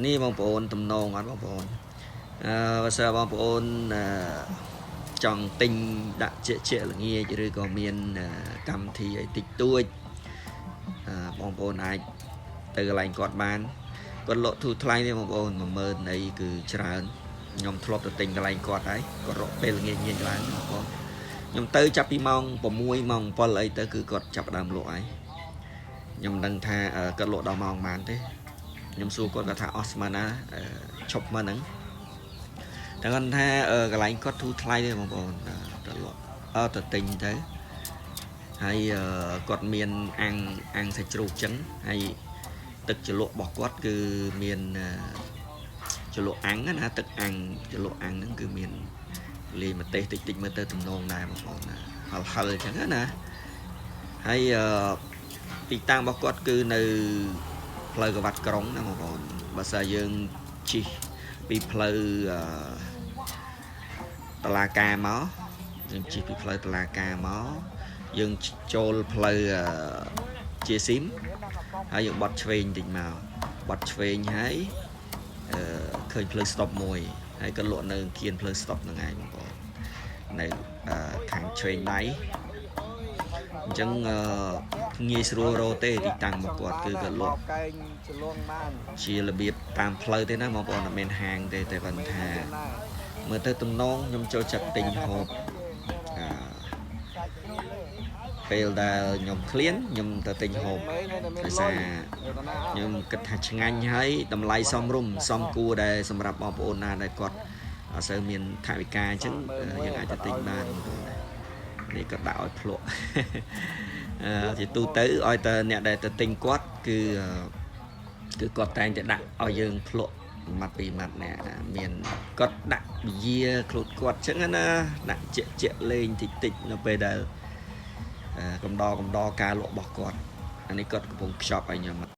នេះបងប្អូនទំនងអត់បងប្អូនអឺបើសិនបងប្អូនអឺចង់ទិញដាក់ជាក់ជាក់ល្ងាចឬក៏មានអឺកម្មវិធីអីតិចតួចអឺបងប្អូនអាចទៅកន្លែងគាត់បានគាត់លក់ធូរថ្លៃទេបងប្អូន10000អីគឺច្រើនខ្ញុំធ្លាប់ទៅទិញកន្លែងគាត់ហើយគាត់រកពេលល្ងាចងាចឡើងបងប្អូនខ្ញុំទៅចាប់ពីម៉ោង6ម៉ោង7អីទៅគឺគាត់ចាប់ផ្ដើមលក់ហើយខ្ញុំមិនដឹងថាអឺគាត់លក់ដល់ម៉ោងប៉ុន្មានទេ ខ្ញុំសួរគាត់គាត់ថាអស់ស្មានណាអឺឈប់មកហ្នឹងតែគាត់ថាអឺកន្លែងគាត់ធូរថ្លៃទេបងប្អូនអឺទៅលក់អឺទៅទិញទៅហើយអឺគាត់មានអាំងអាំងសាច់ជ្រូកចឹងហើយទឹកជ្រលក់របស់គាត់គឺមានអឺជ្រលក់អាំងណាទឹកអាំងជ្រលក់អាំងហ្នឹងគឺមានលាយម្ទេសតិចតិចមើលទៅទំនងដែរបងប្អូនណាហិលហិលចឹងណាហើយអឺទីតាំងរបស់គាត់គឺនៅ ផ្លូវក្រវ៉ាត់ក្រុងណាបងប្អូនបើសិនយើងជិះពីផ្លូវអឺតឡាការមកយើងជិះពីផ្លូវតឡាការមកយើងចូលផ្លូវអឺជាស៊ីមហើយយើងបត់ឆ្វេងតិចមកបត់ឆ្វេងហើយអឺឃើញផ្លូវស្តុបមួយហើយក៏លក់នៅគៀនផ្លូវស្តុបហ្នឹងឯងបងប្អូននៅអឺខាងឆ្វេងដៃអញ្ចឹងអឺងាយស្រួលរកទេទីតាំងរបស់គាត់គឺក៏លក់ កែងច្រលងបាន ជារបៀបតាមផ្លូវទេណាបងប្អូនអត់មានហាងទេតែគាត់ថាមើលទៅទំនងខ្ញុំចូលចិត្តទិញហូបអឺពេលដែលខ្ញុំឃ្លានខ្ញុំទៅទិញហូបដោយសារខ្ញុំគិតថាឆ្ងាញ់ហើយតម្លៃសមរម្យសមគួរដែលសម្រាប់បងប្អូនណាដែលគាត់អត់សូវមានថវិកាអញ្ចឹងយើងអាចទៅទិញបានបងប្អូនណានេះក៏ដាក់ឲ្យភ្លក់ អឺជាទូទៅឲ្យតែអ្នកដែលទៅទិញគាត់គឺអឺ គឺគាត់តែងតែដាក់ឲ្យយើងភ្លក់មួយម៉ាត់ពីរម៉ាត់ណាមានគាត់ដាក់បយាខ្លួនគាត់ចឹងណាដាក់ជាក់ជាក់លេងតិចតិចនៅពេលដែលអឺកំដរកំដរការលក់របស់គាត់អានេះគាត់កំពុងខ្ចប់ឲ្យខ្ញុំ។